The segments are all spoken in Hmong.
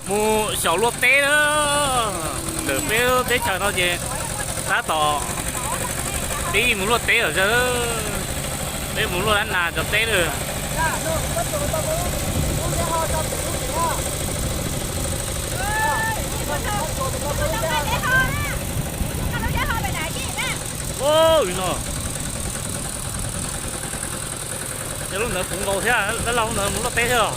Mus xyaum luaj teb na. Ntawm peb teb chaws no ces tab tom pib mus luaj teb lawm. Peb mus luaj dab nas cov teb lawm. Li no, yog lub ntawd puv nkaus thiab, dab laug ntawd mus luaj teb thiab los?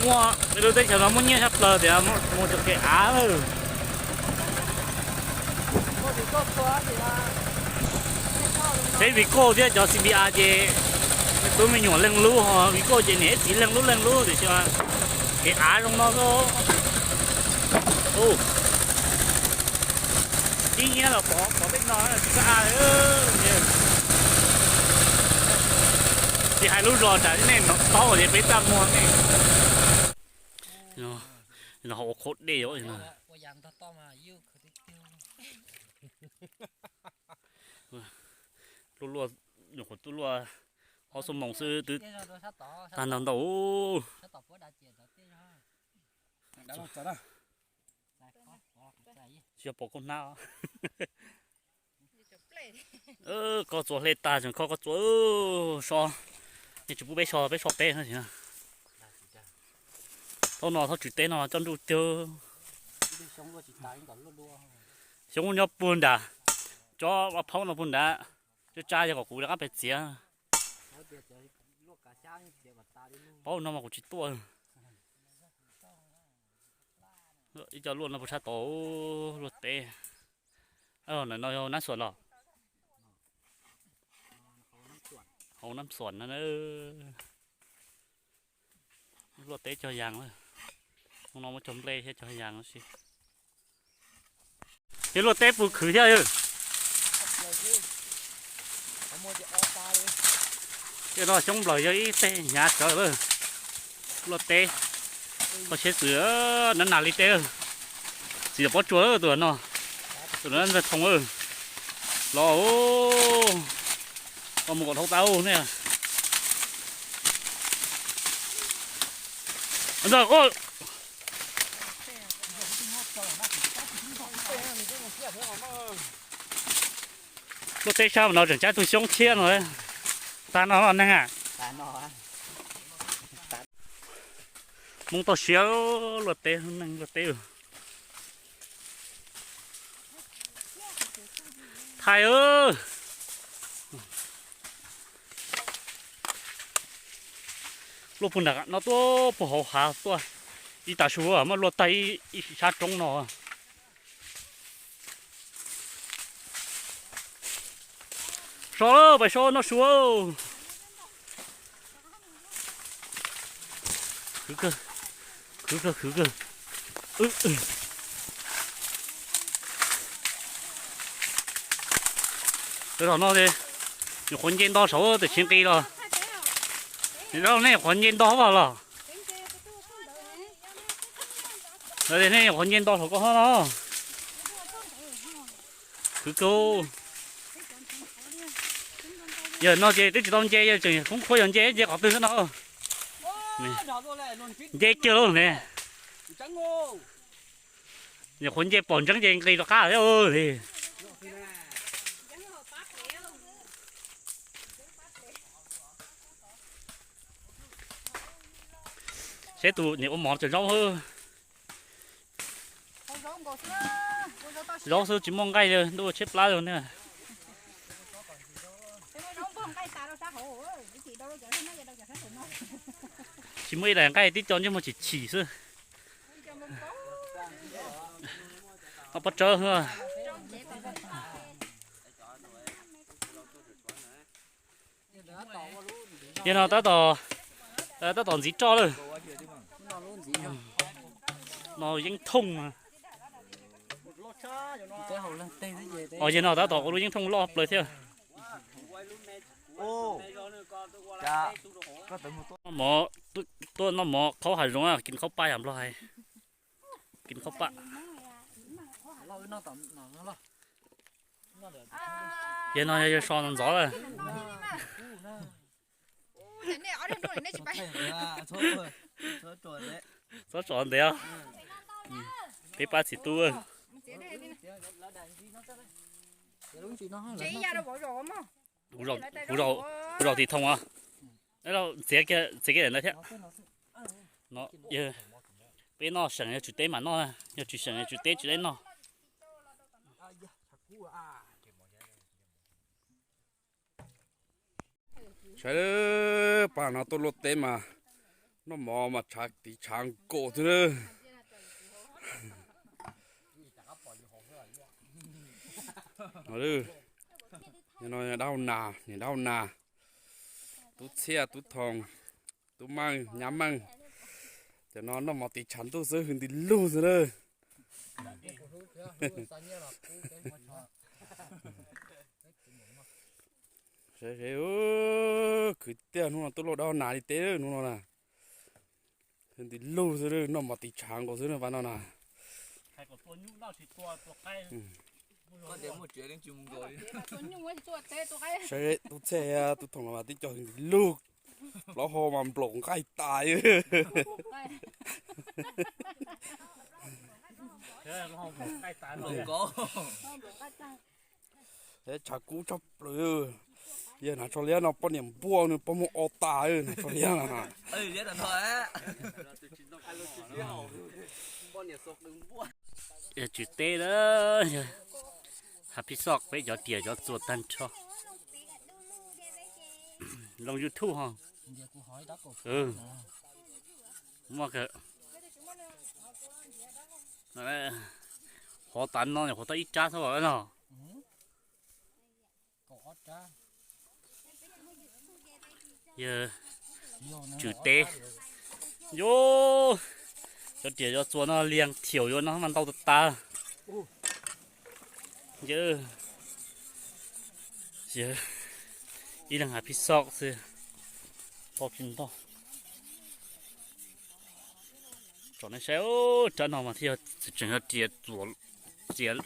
Muaj, peb lub teb chaws no muaj nyiaj tshaj plaws tias mus cov kev av lawm. Peb vim koj thiab cov C B A ces me tub me nyuam leej lub, ho vim koj ces niam txiv leej lub leej lub tiam sis kev av zoo no xwb. Ib nyiab los pov pov tej no tsis txawj a. Tsis hais lub zos tsam nej paub ces peb txaj muag nej. No hauv ua qhov dej os. Luaj luaj, nyuam qhuav tuaj luaj ob xuab moos xwb twb tag ntau ntau. Tsis yog pom koj hnab. Koj txua hle tag tseem kho koj txua so. Yeej tsis pub peb so, peb so peb no. Thaum no thaum tswv teb no coj nruj cawg. Xyoob nyob puag nrad, cov vaj phaub no puag nrad. Tsa tsa yog kom kuv rov qab pem txiav. Paub no mas kuv tsis tuaj. Ib co luaj no puas tshaj tau luaj teb. Ntawm no yog Nab Xuam los? Hauv Nab Xuam no. Luaj teb cog yas lawm. Hnub no muab cog nplej thiab cog yas no si. Yog luaj teb puas khwv thiab. Tej no xyoob nplawm yog ib teg hnyav tsawv lawm. Luaj teb, koj tsheb xwm na, nas li teb. Txiv pob tsuas tus no, tus no ntxawg thoo los. Koj mus kom dhau tau ne. Luaj teb sab no tseem cab tug xyoob tshiab no. Tag no los neeg a. Hmoob toj siab luaj teb, neeg luaj teb. Thaij, luaj puag nram no tuaj puag hauv hav tuaj. Ib tag su muab luaj tag ib sab roob no. So, pais so noj su. Khwv kawg, khwv kawg, khwv kawg. Tam no nyuam qhuav nce nto saud tam sim nqis los. Nej nyuam qhuav nce nto los. Nej nyuam qhuav nce nto saum ko no. Khwv kawg. Yog no ces twb tsis tau nce, yog tseem khoob khuab yog nce nce qhov twg xwb no. Nce kiag lauj ne. Nyuam qhuav nce pom ntseeb ces nqis rov qab thiab li. Seb tus niam ua mov cov zaub. Zaub xwb tsis muaj nqaij li, ntuj tshaib plab li ne. Tsis muaj ib daim nqaij, tib co ntsej muag chim chim xwb. Tau pob tsawb. Yog no tab tom, tab tom ntxiv roj lawm. No yeeb thooj. Os, yog no tab tom ua lub yeeb thooj loj plaws thiab. Noj mov, tuaj noj mov qhaub hav zoov, kis qhaub paj yam nplog hais. Kis qhaub paj. Yog no yog so ntxov lawm. Txhob tso ntev. Peb pab txiv tub. Kuv zaum tim thoom os. Txiav kiag ntawd thiab. Peb noj seem yog tswm teb mam noj, yog tsis seem yog tswm teb tsis teb noj. Saib, pab no tuaj luaj teb mas noj mov mas tshav tiv tshav nkaus xwb na. No, dab hau nas, niam dab hau nas, tub Txhiaj, tub Thoom, tub Meej, nyab Meej. Cov no noj mov tiv tshav ntuj xwb, hwj nti lug xwb na. Saib, khwv tiag, hnub no tuaj luaj dab hau nas li teb hnub no na. Hwj nti lug xwb, noj mov tiv tshav nkaus xwb na pab no na. Saib tub Txhiaj, tub Thoom mas tib co hwj nti lug, plaub hau mas nplaum nqaij tas. Tshav kub tshaj plaws. Yog hnav tsho liab no poj niam npuaj nws poj muag o tas, hnav tsho liab no. Yog tswm teb na, hav phij xoj peb cov riam cov txuas tag nrho. Loo YouTube ho. Muaj, hov tas no hov tau ib rab xwb los no. Yog tswm teb. Yus, cov riam cov txuas no liag thiaum yuav no mas ntau tas tas. Yog ib leeg hav phij xoj xwb, tau tsis ntau. Tsom nej saib, rab no mas thiaj yog tseem yog riam, riam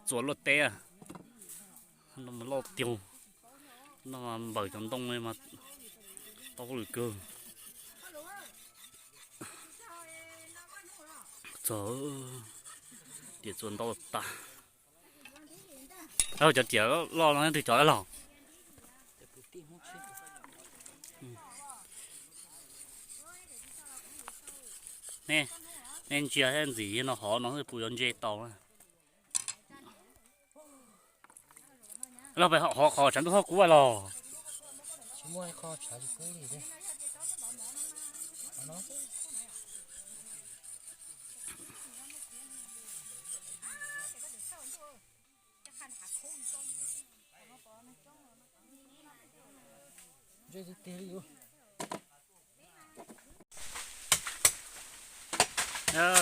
txuas luaj teb, loj tiag, no npawm cov ntoo mas tau lwm kawg. Txog, riam txuas ntau tas. Cov riam loj no twg cov los? Nej ntsia thiab ntxim no hov no puas yuav ntse tau. Los peb hov qhov tshav ntuj hauv kub los?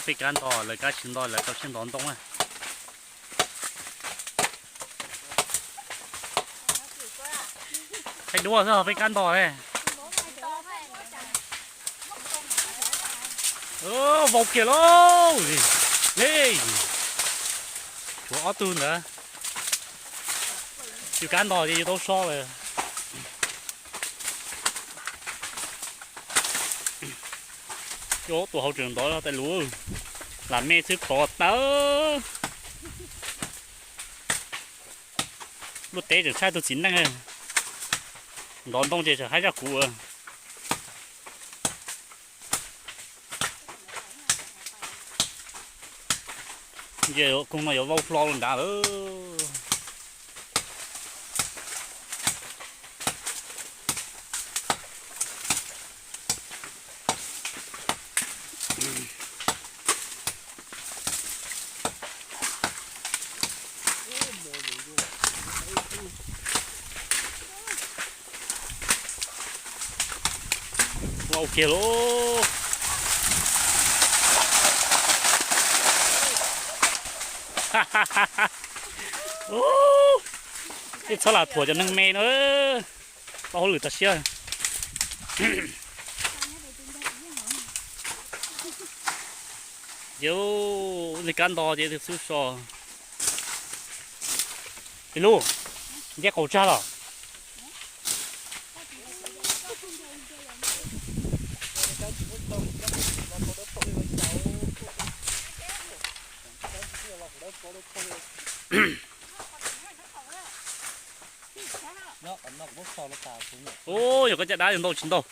Peb kab ntog lawv kab tsis ntog lawv tau siab ntov ntoo na. Thaij duab xwb peb kab ntog ne. Vau kiag lauj. Tshuav ob tug ntawd. Yus kab ntog ces yus tau so lawm. Cua tus hauv tseem ntov tais lus, lam me xwb pov tawb. Luaj teb tseem tshaib tus txiv neej, ntov ntoo ces tseem haib zaj kuv. Nce koog no yuav vau hlo lawm nrad lawm. Vau kiag lauj. Txhob lam thuam cov neeg me no, tau hauj lwm tas siab. Ces ua li kab nto ces xub so. Ib lub, nce qaum tsag los. Ub, yog koj caj dab yog ntau tsis ntau.